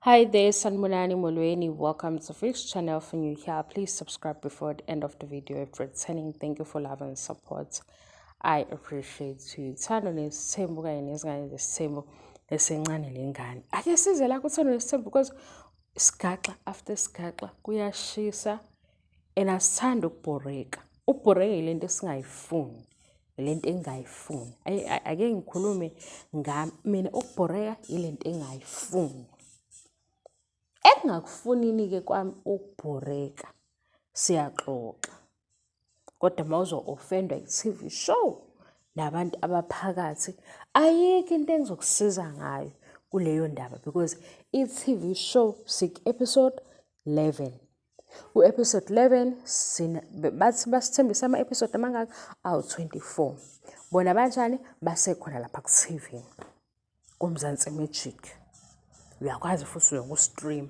Hi there, Sanibonani Molweni. Welcome to Fish Channel. For new here, please subscribe before the end of the video. If returning, thank you for love and support. I appreciate you. Thando nesithembu kanye nezingane zesithembu esencane lengane. Ake size la kuThando nesithembu because sigaxa after sigaxa kuyashisa and asithandi ukubhoreka. Ukubhoreka yilento esingayifuni. Lento engingayifuni. Ake ngikhulume ngami mina, ukubhoreka yilento engingayifuni. Ekungakufunini-ke kwami ukubhoreka, siyaxoxa. Kodwa uma uzo-offend-wa i-TV show nabantu abaphakathi, ayikho into engizokusiza ngayo kuleyo ndaba because i-TV show siku-episode 11. Ku-episode 11 sina bathi basithembisa ama-episode amangaka? Awu-24. Bona banjani? Basekhona lapha ku-TV kuMzansi Magic. Uyakwazi futhi uyoku-stream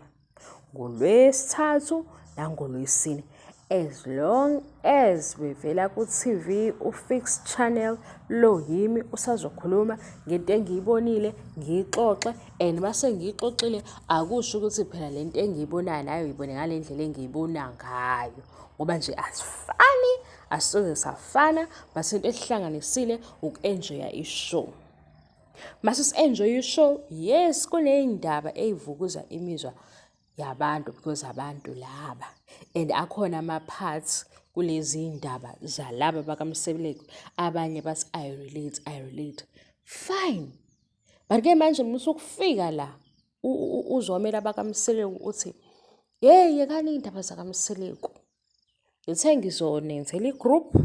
ngoLwesithathu nangoLwesine, as long as bevela ku-TV u-fixed channel lo. Yimi usazokhuluma ngento engiyibonile, ngiyixoxe, and mase ngiyixoxile akusho ukuthi phela lento engiyibonayo nayo uyibone ngale ndlela engiyibona ngayo, ngoba nje asifani, asisoze safana. But into esihlanganisile uku-enjoya i-show. Mase si-enjoy i-show, yes, kuney'ndaba ey'vukuza imizwa yabantu because abantu laba and akhona ama-parts kulezi ndaba zalaba bakaMseleku, abanye bathi, "I relate, I relate." Fine, but-ke manje musukufika la uzomela abakaMseleku uthi, "Hey, yekani iy'ndaba zakaMseleku." Ngithe ngizonenzela i-group,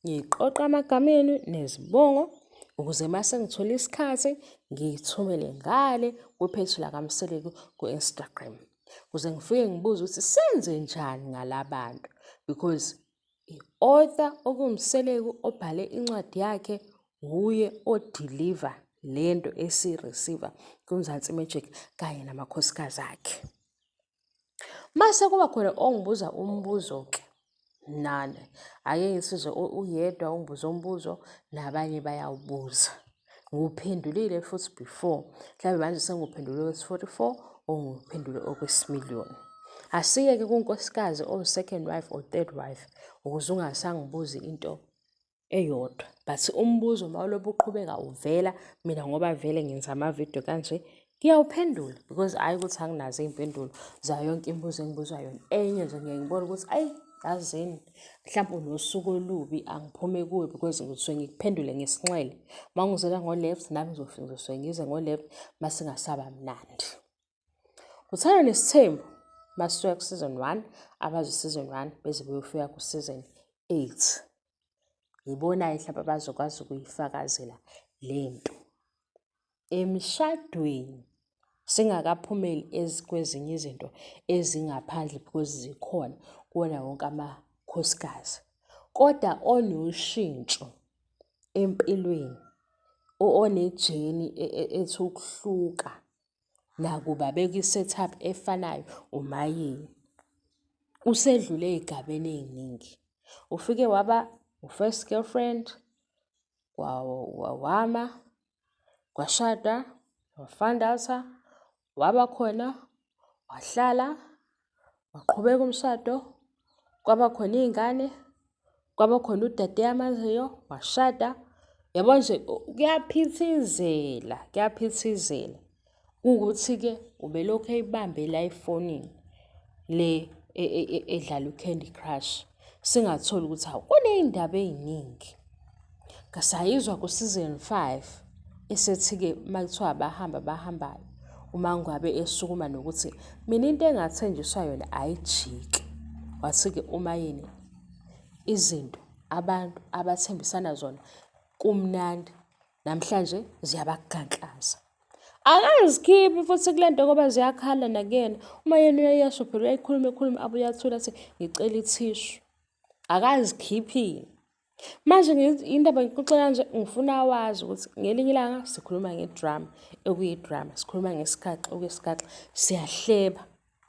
ngiqoqa amagama enu nezibongo ukuze mase ngithola isikhathi ngiyithumele ngale kwi-page lakaMseleku ku-Instagram, ukuze ngifike ngibuze ukuthi senze njani ngala bantu, because i-author okuwuMseleku obhale incwadi yakhe wuye o-deliver lento esiyi-receive-a kuMzansi Magic kanye namakhosikazi akhe. Mase kuba khona ongibuza umbuzo-ke nani, ake ngisizwe uyedwa ungibuze umbuzo, nabanye bayawubuza. Ngiwuphendulile futhi before, mhlawumbe manje sengiwuphendule okwesi-44 or ngiwuphendule okwesimiliyoni. Asiye-ke kunkosikazi owu-second wife or third wife ukuze ungasangibuzi into eyodwa. But umbuzo mawulobe uqhubeka uvela, mina ngoba vele ngenza amavidiyo kanje ngiyawuphendula, because hhayi ukuthi anginazo iy'mpendulo zayo yonke imibuzo engibuzwa yona. Enye nje ngiye ngibone ukuthi ayi, yazini, mhlampe unosuku olubi, angiphume kuwe because ngisuke ngikuphendule ngesinxele. Uma ngizela ngo-left, nami ngizosuke ngize ngo-left, mase ingasaba mnandi. Uthando Nesithembu masisuka ku-season 1, abazi season 1 beze beyofika ku-season 8. Yibona-ke mhlawumbe abazokwazi ukuyifakazela lento. Emshadweni singakaphumeli kwezinye izinto ezingaphandle because zikhona kuwona wonke amakhosikazi. Kodwa onoshintsho empilweni, one-journey ethi ukuhluka nakuba bekwi-setup efanayo, uMayeni. Usedlule ey'gabeni ey'ningi. Ufike waba u-first girlfriend, wama, kwashadwa, wa-find out, waba khona, wahlala, waqhubeka umshado, kwaba khona iy'ngane, kwaba khona udade amaziyo, washada. Yabo nje kuyaphithizela, kuyaphithizela. Kuwukuthi-ke ubelokhu eyibambe la efonini le edlala u-Candy Crush. Singatholi ukuthi hawu, kuney'ndaba ey'ningi. Sayizwa ku-season 5 esethi-ke uma kuthiwa abahamba abahambayo, uma ngabe esukuma nokuthi mina into engathenjiswa yona ayijiki. Wathi-ke uMayeni izinto abantu abathembisana zona kumnandi namhlanje ziyabaganklaza. Akazikhiphi futhi kule nto ngoba ziyakhala nakuyena. UMayeni uyayesho phela, uyayikhuluma ekhuluma, abuye athule athi, "Ngicela ithishu." Akazikhiphile. Manje indaba ngixoxe kanje, ngifuna wazi ukuthi ngelinye ilanga sikhuluma nge-drama ekuyi-drama, sikhuluma ngesigaxa okuyisigaxa, siyahleba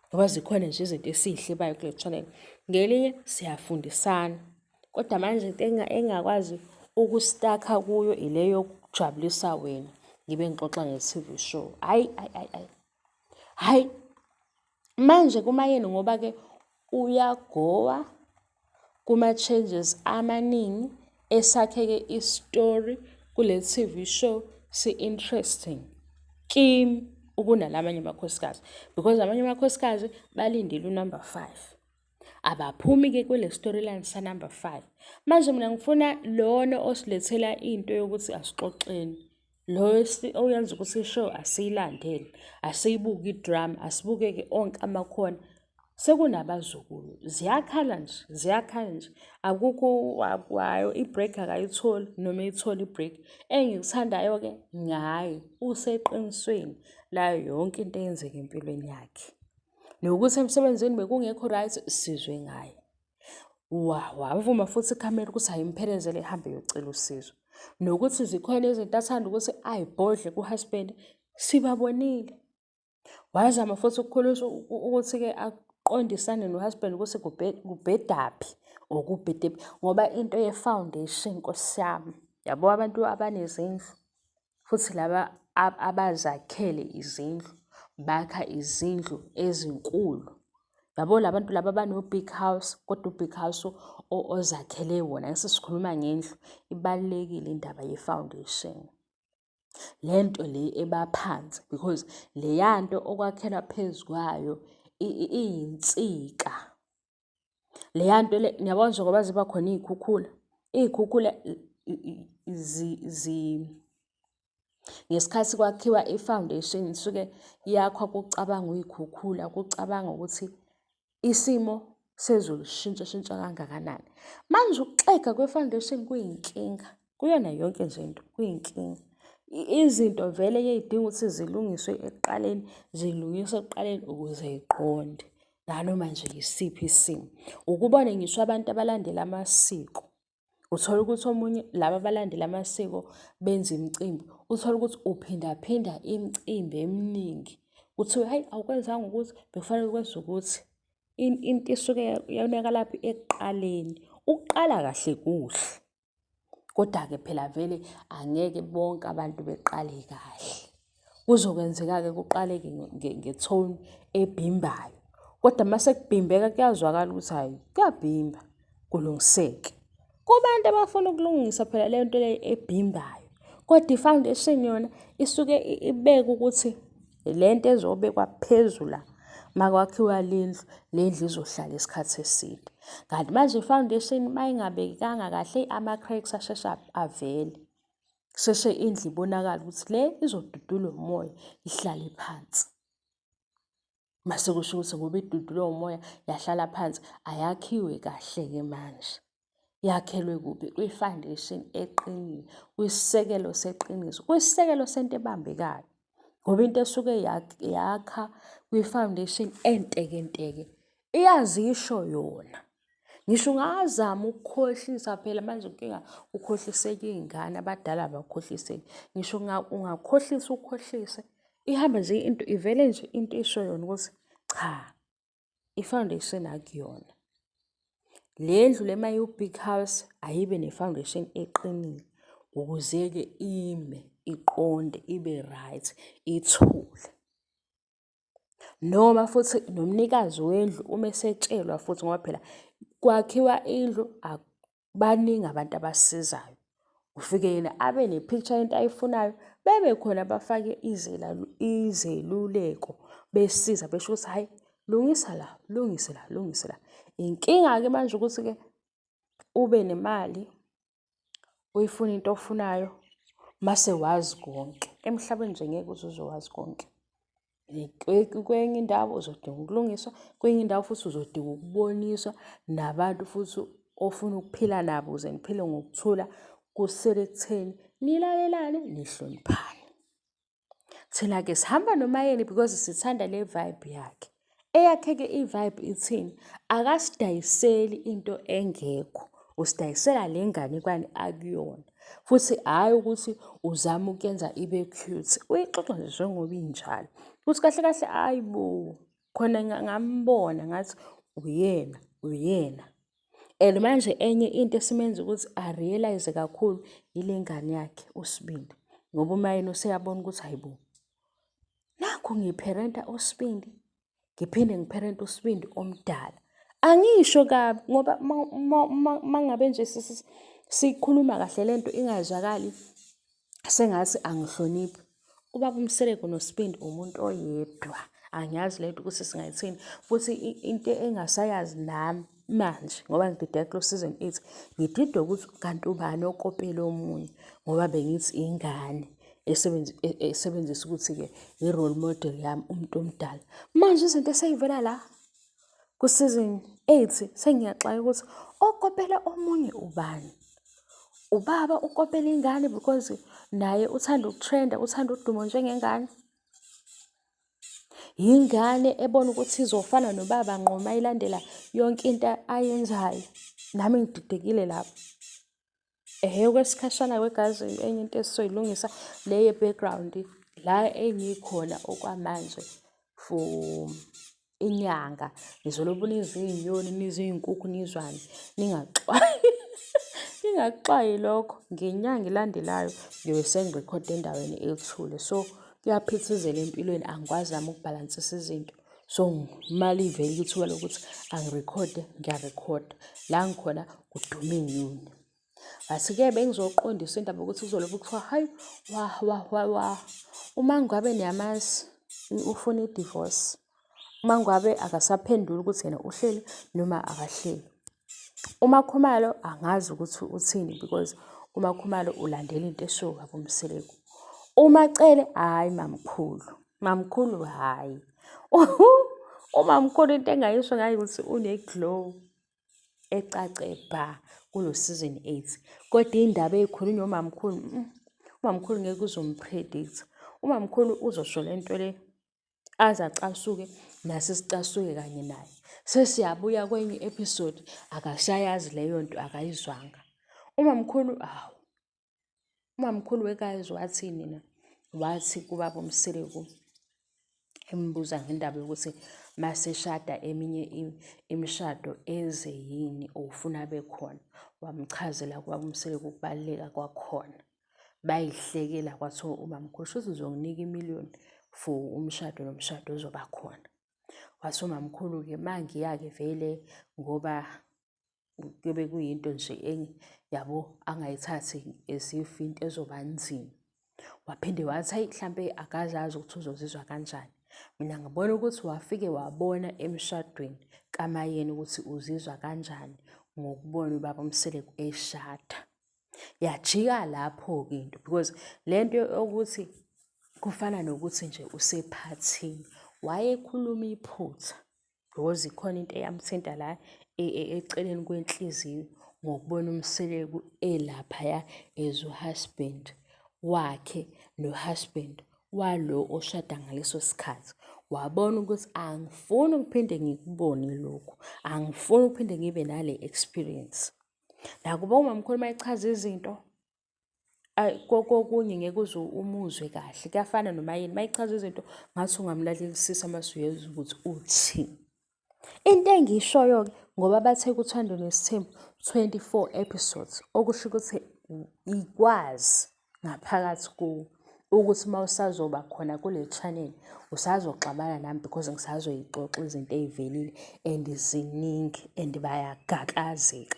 ngoba zikhona nje izinto esiy'hlebayo kule channel. Ngelinye siyafundisana. Kodwa manje into engingakwazi uku-stuck-a kuyo ile yokujabulisa wena ngibe ngixoxa nge-TV show. Hhayi, hhayi, hhayi, hhayi. Hhayi, manje kuMayeni ngoba-ke uyagowa kuma-changes amaningi esakheke i-story kule T_V show si-interesting kimi ukunalamanye amakhosikazi because amanye amakhosikazi balindile unumber 5. Abaphumi-ke kule storyline sa-number 5. Manje mina ngifuna lona osilethela into yokuthi asixoxeni. Lo oyenza ukuthi i-show asiyilandele, asiyibuke i-drama, asibukeke onke amakhona. Sekunabazukulu, ziyakhala nje, ziyakhala nje. Akukho wayo i-break akayitholi noma eyithola i-break. Engikuthandayo-ke ngaye useqinisweni layo yonke into eyenzeka empilweni yakhe. Nokuthi emsebenzini bekungekho right sizwe ngaye. Wavuma futhi ikhamera ukuthi ayimphelezele ihambe iyocela usizo. Nokuthi zikhona izinto athanda ukuthi ay'bhodle ku-husband, sibabonile. Wazama futhi ukukhulisa ukuthi-ke aqondisane no-husband ukuthi kubhedaphi or kubhedephi ngoba into ye-foundation nkosi yami, yabo abantu abanezindlu futhi laba abazakhele izindlu, bakha izindlu ezinkulu. Yabo la bantu laba abano-big house kodwa u-big house ozakhele wona, angithi sikhuluma ngendlu, ibalulekile indaba ye-foundation. Le nto le eba phansi because leya nto okwakhelwa phezu kwayo iyinsika. Leya nto le niyabona njengoba ziba khona iy'khukhula, iy'khukhula ngesikhathi kwakhiwa i-foundation isuke yakhwa kucabangwa iy'khukhula, kucabangwa ukuthi isimo sezulu sishintsha shintsha kangakanani. Manje ukuxega kwe-foundation kuyinkinga, kuyona yonke nje into kuyinkinga. Izinto vele ey'dinga ukuthi zilungiswe ekuqaleni, zilungiswe ekuqaleni ukuze y'qonde nanoma nje yisiphi isimo. Ukubone ngisho abantu abalandela amasiko, uthole ukuthi omunye laba abalandela amasiko benza imicimbi, uthole ukuthi uphindaphinda imicimbi eminingi. Kuthiwe hhayi awukwenzanga ukuthi bekufanele ukwenze ukuthi. Into isuke yonakalaphi ekuqaleni. Ukuqala kahle kuhle, kodwa-ke phela vele angeke bonke abantu beqale kahle. Kuzokwenzeka-ke kuqaleke nge-tone ebhimbayo, kodwa mase kubhimbeka kuyazwakala ukuthi hhayi kuyabhimba, kulungiseke. Kubantu abafuna ukulungisa phela leyo nto leyo ebhimbayo, kodwa i-foundation yona isuke ibeke ukuthi le nto ezobekwa phezu la makwakhiwa le ndlu, le ndlu izohlala isikhathi eside. Kanti manje i-foundation mayingabekekanga kahle ama-cracks asheshe avele. Kusheshe indlu ibonakale ukuthi le izodudulwa umoya ihlale phansi. Mase kusho ukuthi ngoba idudulwe umoya yahlala phansi, ayakhiwe kahle-ke manje. Yakhelwe kuphi? Kwi-foundation eqinile, kwisisekelo seqiniso, kwisisekelo sento ebambekayo. Ngoba into esuke yakha kwi-foundation entekenteke iyazisho yona. Ngisho ungazama ukukhohlisa phela manje inkinga kukhohliseka iy'ngane, abadala abakhohliseki. Ngisho ungakhohlisa ukhohlise, ihambe nje into ivele nje into isho yona ukuthi cha, i-foundation akuyona. Le ndlu le mayiwu-big house ayibe ne-foundation eqinile ukuze-ke ime iqonde ibe right ithule. Noma futhi nomnikazi wendlu uma esetshelwa futhi ngoba phela kwakhiwa indlu baningi abantu abasizayo. Ufike yena abe ne-picture yento ayifunayo, bebe khona bafake izeluleko besiza besho ukuthi hhayi lungisa la, lungise la, lungise la. Inkinga-ke manje ukuthi-ke ube nemali uyifune into ofunayo mase wazi konke. Emhlabeni nje ngeke uze uzowazi konke. Kwenye indawo uzodinga ukulungiswa, kwenye indawo futhi uzodinga ukuboniswa nabantu futhi ofuna ukuphila nabo ukuze niphile ngokuthula kusele ekutheni nilalelane nihloniphane. Thina-ke sihamba noMayeni because sithanda le vibe yakhe. Eyakhe-ke i-vibe ithini? Akasidayiseli into engekho, usidayisela le nganekwane akuyona. Futhi hhayi ukuthi uzama ukuyenza ibe cute, uyixoxa nje njengoba injalo. Futhi kahle kahle ayi bo, khona ngambona ngathi uyena, uyena. And manje enye into esimenza ukuthi a-realise kakhulu ile ngane yakhe uSibindi. Ngoba uMayeni useyabona ukuthi hayi bo, Nakhu ngipherenta uSibindi, ngiphinde ngipherente uSibindi omdala. Angisho kabi ngoba uma ngabe nje sikhuluma kahle le nto ingazwakali sengathi angihloniphi. Ubaba uMseleku noSibindi umuntu oyedwa. Angiyazi le nto ukuthi singayithini futhi into engasayazi nami manje ngoba ngidideka kulo season 8 ngididwa ukuthi kanti ubani okopela omunye ngoba bengithi ingane esebenzisa ukuthi-ke i-role model yami umuntu omdala. Manje izinto esey'vela la ku-season 8 sengiyaxaka ukuthi okopela omunye ubani. Ubaba ukopela ingane because naye uthanda ukutrenda, uthanda udumo njengengane. Yingane ebona ukuthi izofana nobaba ngqo uma ilandela yonke into ayenzayo. Nami ngididekile lapho. Ehhe okwesikhashana kwegazi enye into esizoyilungisa le ye-background la engikhona okwamanje for inyanga ngizolobu nizwe iy'nyoni nizwe iy'nkukhu nizwane ningaxwayi ningakuxwayi lokho ngenyanga elandelayo ngiyobe sengirekhoda endaweni ethule so kuyaphithizela empilweni angikwazi nami ukubhalansisa izinto so uma livele ithuba lokuthi angirekhode ngiyarekhoda la ngikhona kuduma iy'nyoni But-ke bengizoqondisa indaba yokuthi kuzolobe kuthiwa hayi wa wa wa wa. Uma ngabe niyamazi ufuna i-divorce. Uma ngabe akasaphenduli ukuthi yena uhleli noma akahleli. UMaKhumalo angazi ukuthi uthini because uMaKhumalo ulandela into eshiwo ubaba uMseleku. UMaCele hhayi mamkhulu, mamkhulu hhayi. Umamkhulu into engayisho ngaye ukuthi une-glow. Ecace bha kulo season 8. Kodwa iy'ndaba ey'khulunywa umamkhulu, umamkhulu ngeke uze umpredict. Umamkhulu uzosho le nto le aze acasuke nasi sicasuke kanye naye. Sesiyabuya kwenye i-episode akasayazi leyo nto akayizwanga. Umamkhulu hawu, Umamkhulu wekazi wathini na? Wathi kubaba uMseleku embuza ngendaba yokuthi maseshada eminye imishado eze yini or ufuna abe khona. Wamchazela kubaba uMseleku ukubaluleka kwakhona. Bayihlekela kwathiwa umamkhulu shuthi uzonginika imiliyoni for umshado nomshado ozoba khona. Wathi umamkhulu-ke mangiya-ke vele ngoba kuyobe kuyinto nje yabo angayithathi as if into ezoba nzima. Waphinde wathi hayi hlampe akazazi ukuthi uzozizwa kanjani. Mina ngibona ukuthi wafike wabona emshadweni kaMayeni ukuthi uzizwa kanjani ngokubona ubaba uMseleku eshada. Yajika lapho-ke into because le nto yokuthi kufana nokuthi nje usephathini wayekhuluma iphutha. Because ikhona into eyamthinta la eceleni kwenhliziyo ngokubona uMseleku elaphaya as uhusband wakhe nohusband walo oshada ngaleso sikhathi. Wabona ukuthi angifuni ukuphinde ngikubone lokhu, angifuni ukuphinde ngibe nale experience. Nakuba umamkhulu uma echaza izinto kokunye ngeke uze umuzwe kahle kuyafana noma yini uma echaza izinto ngathi ungamlalelisisa mase uyezwa ukuthi uthini. Into engiyishoyo-ke ngoba bathe kuThando Nesithembu 24 episodes okusho ukuthi ikwazi ngaphakathi kuwo ukuthi uma usazoba khona kule channel usazoxabana nami because ngisazoyixoxa izinto ey'velile and ziningi and bayagakazeka.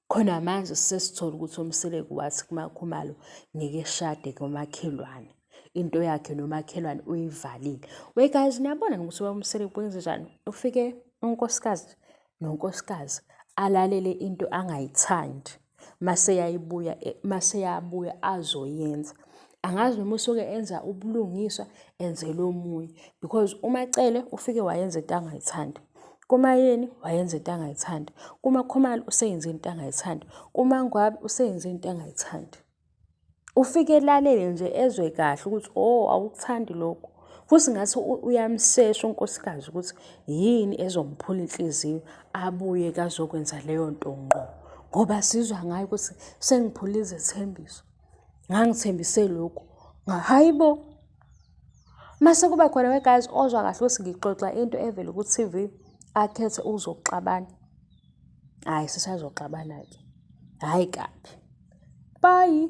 Khona manje sesithola ukuthi uMseleku wathi kuMaKhumalo ngeke eshade komakhelwane. Into yakhe nomakhelwane uyivalile. We guys niyabona ukuthi uMseleku wenzenjani? Ufike unkosikazi nonkosikazi alalele into angayithandi mase yayibuya mase yabuya azoyenza. Angazi noma usuke enza ubulungiswa enzela omunye because uMaCele ufike wayenza into angayithandi. KuMaYeni wayenza into angayithandi, kuMaKhumalo useyenze into angayithandi, kuMaNgwabe useyenze into angayithandi. Ufike elalele nje ezwe kahle ukuthi oh awukuthandi lokhu. Futhi ngathi uyamsesha unkosikazi ukuthi yini ezomphula inhliziyo abuye kazokwenza leyo nto ngqo. Ngoba sizwa ngayo ukuthi sengiphule izethembiso. Ngangithembise lokhu. Hhayi bo! Mase kuba khona we guys ozwa kahle ukuthi ngixoxa into evele ku-TV akhethe ukuzoxabana. Hhayi sisazoxabana-ke. Hhayi kabi. Bye.